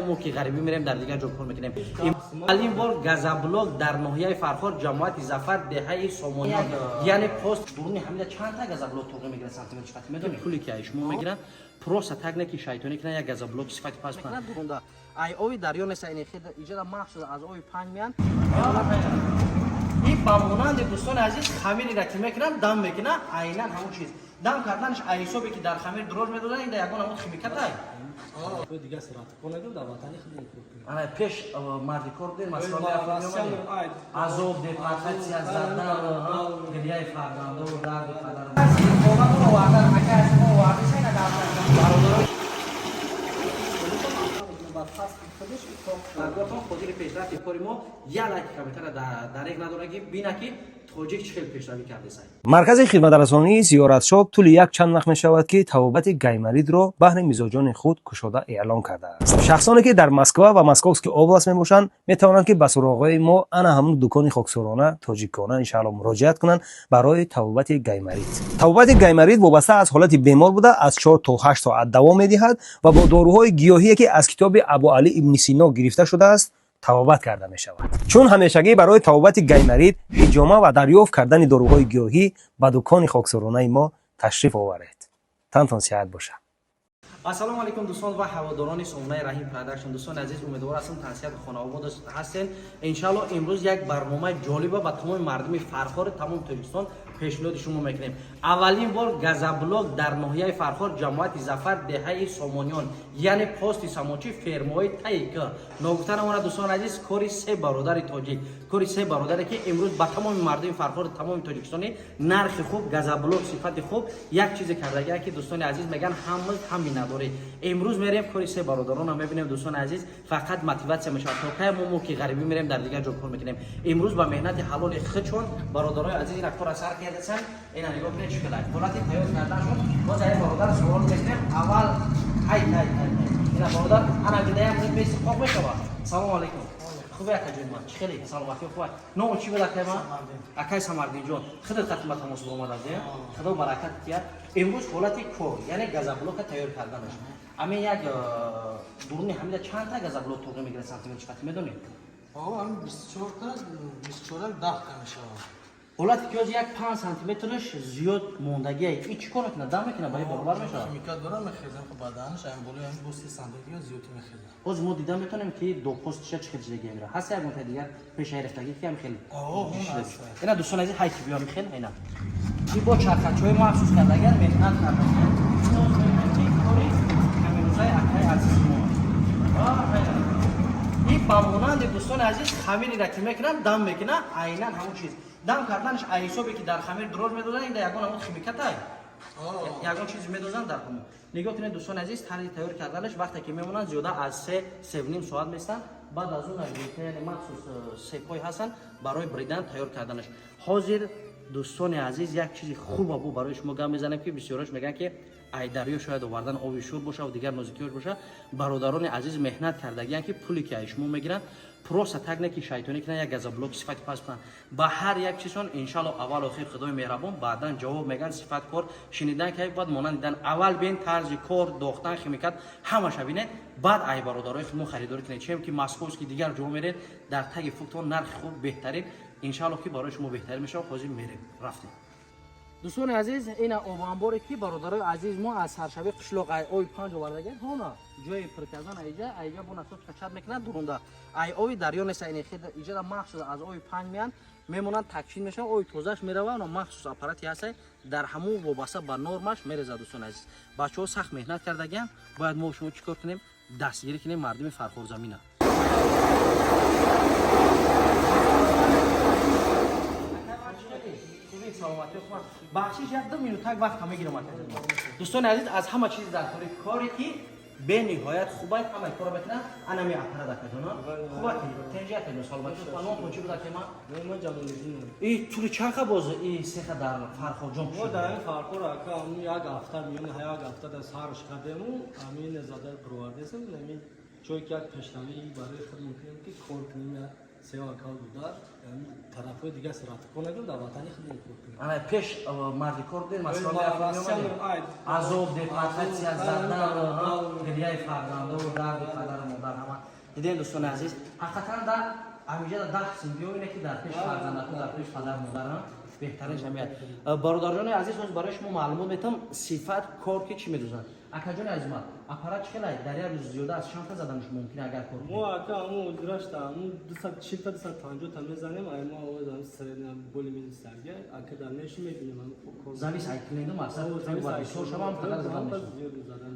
Мо ки ғарибӣ мерем, дар дигар ҷо кор мекунем. Аввалин бор газоблок дар ноҳияи Фархор, ҷамоати Зафар, деҳаи Сомониён, яъне пост буруни ҳамида чандта газоблок тоғӣ мегирад, сантиметр қати медонӣ? Пуле ки ай шумо мегиранд, просто так не ки шайтонӣ кунанд, як газоблоки сифати паст кунанд. Ай ови дарё нест, ини иҷода махсус аз ови панҷ меянд. Ин ба монанди, дӯстони азиз, хамиреро ки мекунанд, дам мекунанд, айнан ҳамон чиз. Дам карданаш ай ҳисобе ки дар хамир дрож медоданд, ин да ягон ҳамон химикатай. Дигар сираткор надем, дар ватани худ кор кунем. Ана пеш марди кор будем, азоб, депортатсия, задан, гиряи фарзандо, дарди падар. Бародаро, хотири пешрафти кори мо як лайки комментара дарег надорад, ки бина ки тоҷик чӣ хел пешравӣ кардесай. Маркази хидматрасонии Зиёратшоп тӯли як чанд вақт мешавад, ки табобати гайморитро баҳри мизоҷони худ кушода эълон кардааст. Шахсоне ки дар Москва ва Московский область мебошанд, метавонанд, ки ба суроғҳои мо, ана ҳамун дукони хоксорона тоҷикона, иншаалло, муроҷиат кунанд барои табобати гайморит. Табобати гайморит вобаста аз ҳолати бемор буда, аз 4 то 8 соат давом медиҳад ва бо доруҳои гиёҳие, ки аз китоби Абу Али ибни Сино гирифта шудааст, табобат карда мешавад. Чун ҳамешагӣ барои табобати гайморит, ҳиҷома ва дарёфт кардани доруҳои гиёҳӣ ба дукони хоксоронаи мо ташриф оваред. Тантон сиҳат бошад. Ассалому алайкум, дӯстон ва ҳаводорони сомонаи Раҳим Продакшн. Дӯстони азиз, умедвор ҳастам, тансиҳат хонаобод ҳастен. Иншаалло, имрӯз як барномаи ҷолиба ба тамоми мардуми Фархори тамоми Тоҷикистон пешниҳоди шумо мекунем. Аввалин бор газоблок дар ноҳияи Фархор, ҷамоати Зафар, деҳаи Сомониён, яъне пости Самончи, фермаҳои таик. Ногуфта намонад, дӯстони азиз, кори се бародари тоҷик, кори се бародаре, ки имрӯз ба тамоми мардуми Фархори тамоми тоҷикистони нархи хуб, газоблок сифати хуб, як чизе кардагия, ки дӯстони азиз мегӯянд, ҳам ҳам миннатдорӣ. Имрӯз мерем, кори се бародаронро мебинем. Дӯстони азиз, фақат мотиватсия мешавад, то кай мо ки ғарибӣ мерем, дар дигар ҷо кор мекунем. Имрӯз ба меҳнати ҳалоли худшон бародарои азиз ина кора сар кардасан. Ина нигоҳ кунед, чӣ хелай ҳолати тайёр карданшон. Боз ай бародар суол мекунем. Аввал ҳай ҳай ҳай, ина бародар ана гидаям беси қоқ мешавад. Салому алайкум, хубе, акаҷони ман? Чӣ хеле, саломатӣ хуб? Номо чӣ буд, акай ман? Акай Самардинҷон, худат қатӣ ба тамос омадад. Худо баракат диҳад. Имрӯз ҳолати кор, яъне газоблока тайёр карданаш, ҳамин як дуруни ҳамида чандта газоблок тоғӣ мегирад, сантиметр қати медонед? Ҳамин 24 та, 24 10 та мешавад. Ҳолати ки ҳозир як 5 сантиметраш зиёд мондагия, и чӣ кор мекунад? Дам мекунад, ба баробар мешавад? Химикат дора, мехезам баданаш, ҳамин болои ҳамин бо 3 сантиметр зиёд мехезам. Ҳозир мо дида метавонем, ки до постиша чӣ хел чизаги мера ҳаст. Ягонта дигар пешаи рехтагӣ ки ҳам хел? Ина, дӯстони азиз, ҳайки биём, хел ина и бо чархачҳои махсус кардагиан, меҳнат кардагиан. Кори ҳаминрӯзаи акаи азизи мо. И ба монанди, дӯстони азиз, хамиреро ки мекунанд, дам мекунанд, айнан ҳамон чиз. Дам карданаш ай ҳисобе ки дар хамир дрож медоданд, ин да ягон ҳамон химикатай, ягон чизе медозанд дар ҳамон. Нигоҳ кунед, дӯстони азиз, тарзи тайёр карданаш. Вақте ки мемонанд, зиёда аз 3-3.5 соат местанд. Баъд аз он, яъне махсус сепҳое ҳастанд барои бридан, тайёр карданаш. Ҳозир, дӯстони азиз, як чизи хуба бу барои шумо гап мезанем, ки бисёрош мегӯянд, ки ай дарё шояд овардан оби шур боша ва дигар нозикиҳош боша. Бародарони азиз меҳнат кардагиянд, ки пуле ки ай шумо мегиранд, просто так не ки шайтонӣ кунанд, як газоблоки сифати паст кунанд. Ба ҳар як чизшон, иншалло, аввал охир Худои меҳрабон баъдан ҷавоб мегӯянд. Сифат кор шинидан ки бояд монанд дидан. Аввал бин, тарзи кор, дохтан, химикат, ҳамаша бинед, баъд ай бародарои худмо харидорӣ кунед. Чем ки московский, дигар ҷо меред, дар таги фуктон нархи хуб, беҳтарин, иншалло, ки барои шумо беҳтарин мешавад. Ҳозир мерем, рафтем. Дӯстони азиз, ина обанборе, ки бародарои азиз мо аз саршави қишлоқ ай оби панҷ овардаген. Ҳона ҷои пур кардан, айҷа айҷа бо насос качат мекунад. Дурунда ай оби дарё нест, ини иҷада махсус аз оби панҷ меянд, мемонанд, такшин мешавад, оби тозааш мерава. Она махсус аппарати ҳастай, дар ҳамун вобаста ба нормаш мерезад. Дӯстони азиз, бачаҳо сахт меҳнат кардагиан. Бояд мо шумо чӣ кор кунем? Дастгирӣ кунем мардуми Фархорзамина. Саломатӣ, бахшиш, як ду минутак вақт мегирам. Дӯстони азиз, аз ҳама чиз дар кори коре ки бениҳоят хубай, ҳамаи корро мекунад, анами аппарат, акаҷона. Хуба ки тенҷи, акаҷон, саломатӣ. Номтон чӣ буд, акема? Ма Ҷалолиддин. И тӯли чанд қа боз и сеха дар Фархорҷон? Мо дар ин Фархор, ака, ҳамун як ҳафта, миёни як ҳафта дар сарш кардему, ҳамин зада бировардесем. Ҳамин ҷое ки як пешравӣ барои худ мекунем, ки кор кунем. Сева кал будар, тарафҳои дигар сиратко накунем, дар ватани худмон кор кунем. Ана пеш марди кор будем, Москва мерафтем, азоб, депортатсия, задан, гиряи фарзандо, дарди падару модар ҳама. Дидем, дӯстони азиз, ҳақиқатан дар ҳамиҷа даҳ син биёине ки дар пеш фарзандатон, дар пеш падару модарам беҳтарин ҷамъият. Бародарҷони азиз, ҳоз барои шумо маълумот метам сифат кор ки чӣ медӯзанд. Акаҷони азиз, ман аппарат чӣ хелай дар як рӯз зиёда аз чанд та заданаш мумкин агар кор мо ака ҳамун ҳозирашта ҳамун 240 та 250 та мезанем, ай мо овоз ҳам средня боли мезистага, ака дар неши мебинем ҳамун кор. Завис ай клиенту мақсад бисёр шавам қадар задан мешавад. Зиёд задан.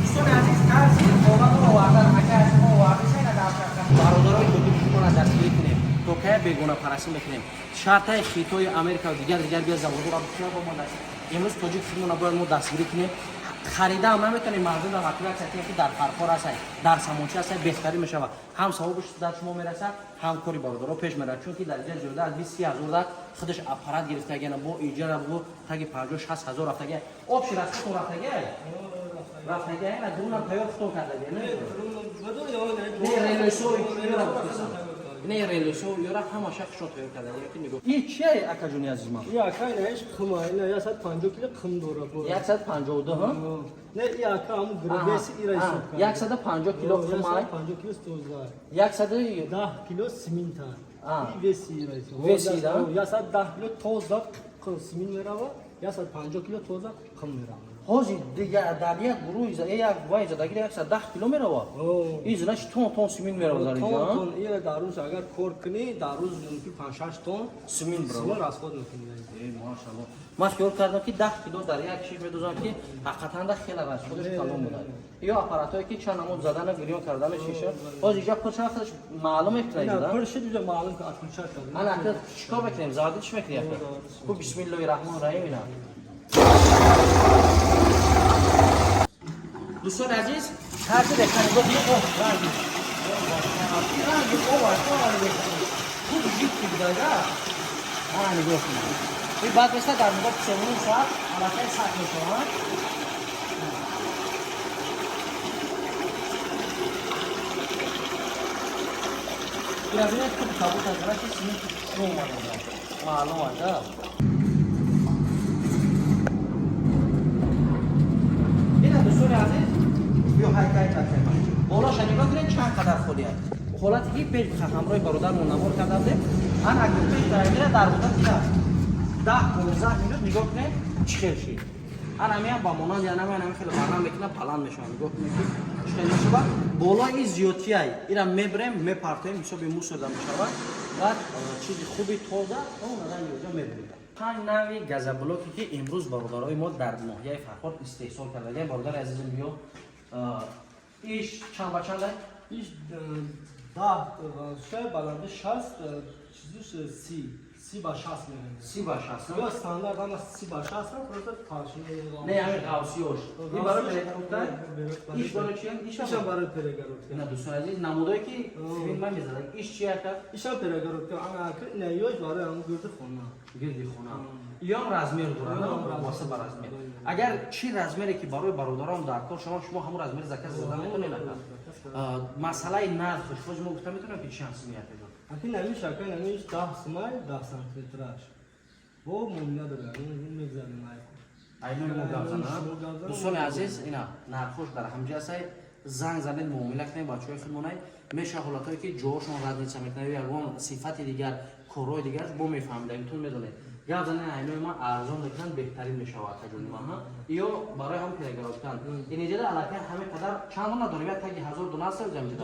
Дӯстони азиз, тарзи омаду овардан ака аз мо оварда дар бародарои тоҷикистонро дастгирӣ кунем, то кая бегонапарастӣ мекунем. Шартаи Хитои, Америка ва дигар дигар бия заводора бисёр бо мо даст. Имрӯз тоҷик худмона бояд мо дастгирӣ кунем. Харидаам наметавонем, мардум дар мотиватсия кунем ки дар Фархор ҳастай, дар Самончи ҳастай, беҳтарин мешавад. Ҳам савобаш дар шумо мерасад, ҳам кори бародаро пеш меравад, чунки дар инҷа зиёда аз 20 ҳазор дар худаш аппарат гирифтагиана бо иҷара бо таги 50-60 ҳазор рафтагия. Общий расход рафтагия? Рафтагия, ина дурунам тайёр худтон кардагия, не? Не, релесо ёра гуфтесам. Не, релесо ёра ҳамаша хушон тайёр кардагия, ки нигоҳ. И чие, акаҷони азиз ман? И ака ина ҳеч қима, ина 150 кило қим дора бо. 152, ҳа? Не, и ака ҳамун гребеси ира ҳисоб кард. 150 кило қимай. 150 кило стоза. 110 10 кило симинта. И веси ира ҳисоб. Веси ира? 110 кило тоза симин мерава, 150 кило тоза қим мерава. Ҳозир дигар дар як гурӯҳи як вай задагири 110 кило мерава. И значит тон тон симин мерава дар инҷо. Тон ира дар рӯз агар кор кунӣ, дар рӯз мумкин 5-6 тон симин симин барава. Расход мекунӣ. Э, машалло. Ман хиёл кардам ки 10 кило дар як чиз медозам ки ҳақиқатан да хеле расходаш калон буда. Ё аппаратҳое ки чанд намуд задана гирён кардана шиша. Ҳозир инҷа пур чанд худаш маълум мекунад инҷа. Пур шид, инҷа маълум ки отключать кард. Ана ака чикор мекунем? Заводи чӣ мекунем ака? Ку бисмиллоҳи раҳмони раҳим ина. Дӯстони азиз, тарзи рехтани нигоҳ кунед. Оҳ, ранги. Ранги об хуб жидкий будага. Ана нигоҳ кунед. И баъд места дар муддати 3,5 соат аллакай сахт мешавад. Бинед, хуб кабуд аз ки симинти хушрӯ омада. Маълум аст, да? Ина дӯстони азиз, биё ҳайкай кардем. Болоша нигоҳ кунед чанд қадар холӣ аст. Ҳолате ки пеш ҳамроҳи бародармон навор карда будем, ана агар пеш дарагира дар муддати 10-15 минут нигоҳ кунед чӣ хел шид. Ана ҳамиам ба монанди ана ҳамин хеле барнам мекунад, баланд мешавад. Нигоҳ кунед ки чӣ хел мешавад. Болои зиёдтиай ира мебарем, мепартоем, ҳисоби мусорда мешавад. Баъд чизи хуби тоза он ранги оҷа мебурид. Панҷ нави газоблоке ки имрӯз бародарои мо дар ноҳияи Фархор истеҳсол кардагиам. Бародари азизим, биё, иш чанд ба чанд? Иш 10 шай баланди 60, чизуш 30. 30 ба 60 меравад. 30 ба 60. Ё стандарт ҳама 30 ба 60, просто толщина. Не, ҳамин ғавсиёш. Ин барои перегородка? Иш барои чи? Ишам барои перегородка. Ина дӯстони азиз, намудое ки симин ман мезадам. Иш чи ака? Ишам перегородка. Ана ака ина ёш барои ҳамун гирди хона. Гирди хона. Иём размер дорад, вобаста ба размер. Агар чӣ размере ки барои бародарон дар кор шаванд, шумо ҳамун размери заказ зада метавонед ака. Масъалаи нархш, боз мо гуфта метавонем ки чанд сими ака ҷон? Аки намиш, ака намиш 10 сумай 10 сантиметраш. Бо муомила дорад, мегзарем айко. Айнои мо гап зана. Дӯстони азиз, ина нархош дар ҳамҷа ҳастай, занг занед, муомила кунед, бачаҳои худмонай. Меша ҳолатҳое ки ҷоҳошон разница мекунад ё ягон сифати дигар, корҳои дигар бо мефаҳмидаем, тун медонед. Гап занед, айнои ман арзон мекунанд, беҳтарин мешавад таҷони ман. Ё барои ҳам перегородкан. Ин иҷода аллакай ҳамин қадар чанд дона дорем? Як таги 1000 дона аст ҷамҷида?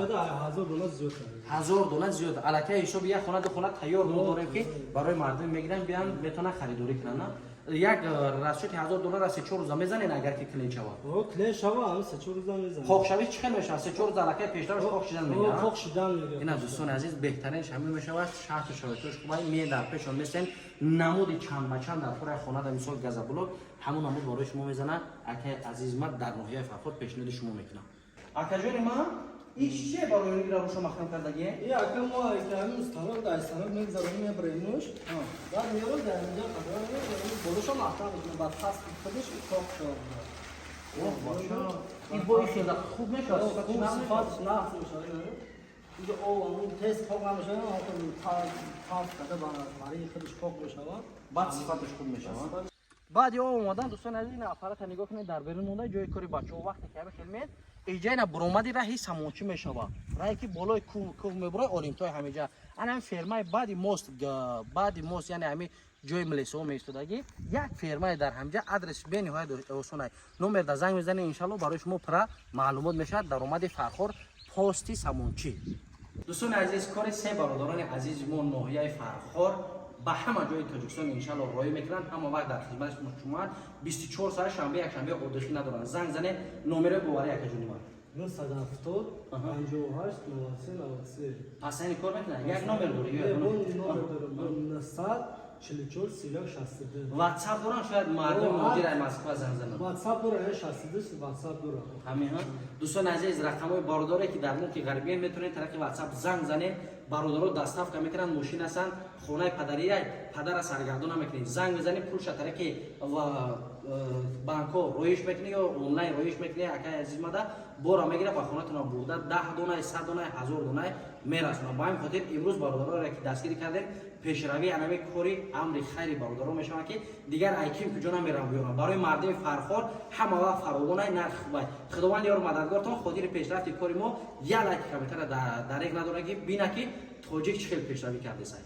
1000 дона зиёд. 1000 дона зиёд. Аллакай ҳисоби як хона, ду хона тайёр мо дорем ки барои мардум мегиранд, биён метавонанд харидорӣ кунанд. Як расчёти 1000 дона 3-4 рӯза мезанед агар ки клин шавад. О, клин шава, ҳам 3-4 рӯза мезанем. Хокшавӣ чӣ хел мешавад? 3-4 рӯза аллакай пештараш хок шидан мегирад. Хок шидан мегирад. Ина дӯстони азиз, беҳтаринаш ҳамин мешавад. Шарту шароитош хуб, ме дар пешон местен намуди чанд ба чанд дар пораи хона дар мисол газоблок ҳамун намуд барои шумо мезанад. Акаи азиз ман дар ноҳияи Фархор пешниҳоди шумо мекунам. Акаҷони ман, иш чие барои ира рӯшо маҳкам кардагие? И ака мо ҳамин станок дар станок мегзаронем, мебаремуш. Баъд меёрем дар инҷа қарор мегузорем, болошо маҳкам мекунем, баъд пас худаш хок шавад. Оҳ, бача. Ин бо ин хеле хуб мешавад, хуб сифатш нағз мешавад. Инҷо об ҳамун тез пок намешавад, таф карда барои худаш пок мешавад. Баъд сифаташ хуб мешавад. Баъди об омадан, дӯстони азиз, ин аппарата нигоҳ кунед, дар берун монда, ҷои кори бачаҳо. Вақте ки ҳами хел меяд, иҷа ина буромади раҳи Самончӣ мешавад, раҳе ки болои кӯҳ мебурад, Олимтой ҳамиҷа. Ана ҳами фермаи баъди мост, баъди мост, яъне ҳами ҷои млесо меистодагӣ, як фермае дар ҳамҷа. Адрес бениҳоят осонай. Номерда занг мезанед, иншалло, барои шумо пурра маълумот мешавад. Даромади Фархор, пости Самончӣ. Дӯстони азиз, кори се бародарони азизи мо ноҳияи Фархор ба ҳама ҷои Тоҷикистон, иншалло, роҳӣ мекунанд. Ҳама вақт дар хизмати шумоанд, 24 соат, шанбе, якшанбе отдых надоранд. Занг занед, номерои боварӣ, акаҷони ман. 970 58 93 93. Пас ани кор мекунад, як номер дорӣ ё Не, як бо номер? Номер дорам: 944 31 62. Ватсап дорам, шояд мардуми муҳоҷир ай Москва занг зананд. Ватсап дора, 62 ватсап дора. Ҳамин ҳа. Дӯстони азиз, рақамҳои бародаре, ки дар мулки ғарбия, метавонед тариқи ватсап занг занед. Бародаро доставка мекунанд, мошин ҳастанд, хонаи падария, падара саргардон намекунед. Занг мезанед, пулша тариқи банкҳо роиш мекунед ё онлайн роиш мекунед. Акаи азиз мада бора мегирад, ба хонатона бурда, 10 донаи, 100 донаи, 1000 донаи мерасонад. Ба ҳамин хотир имрӯз бародароре, ки дастгирӣ кардем, пешравии анами кори амри хайри бародаро мешавад, ки дигар айким куҷо намерам биёрам. Барои мардуми Фархор ҳама вақт фаровонай, нархи хубай. Худованд ёр мададгортон. Хотири пешрафти кори мо як лайки комментара дареғ надорад, ки бина, ки тоҷик чӣ хел пешравӣ кардесай.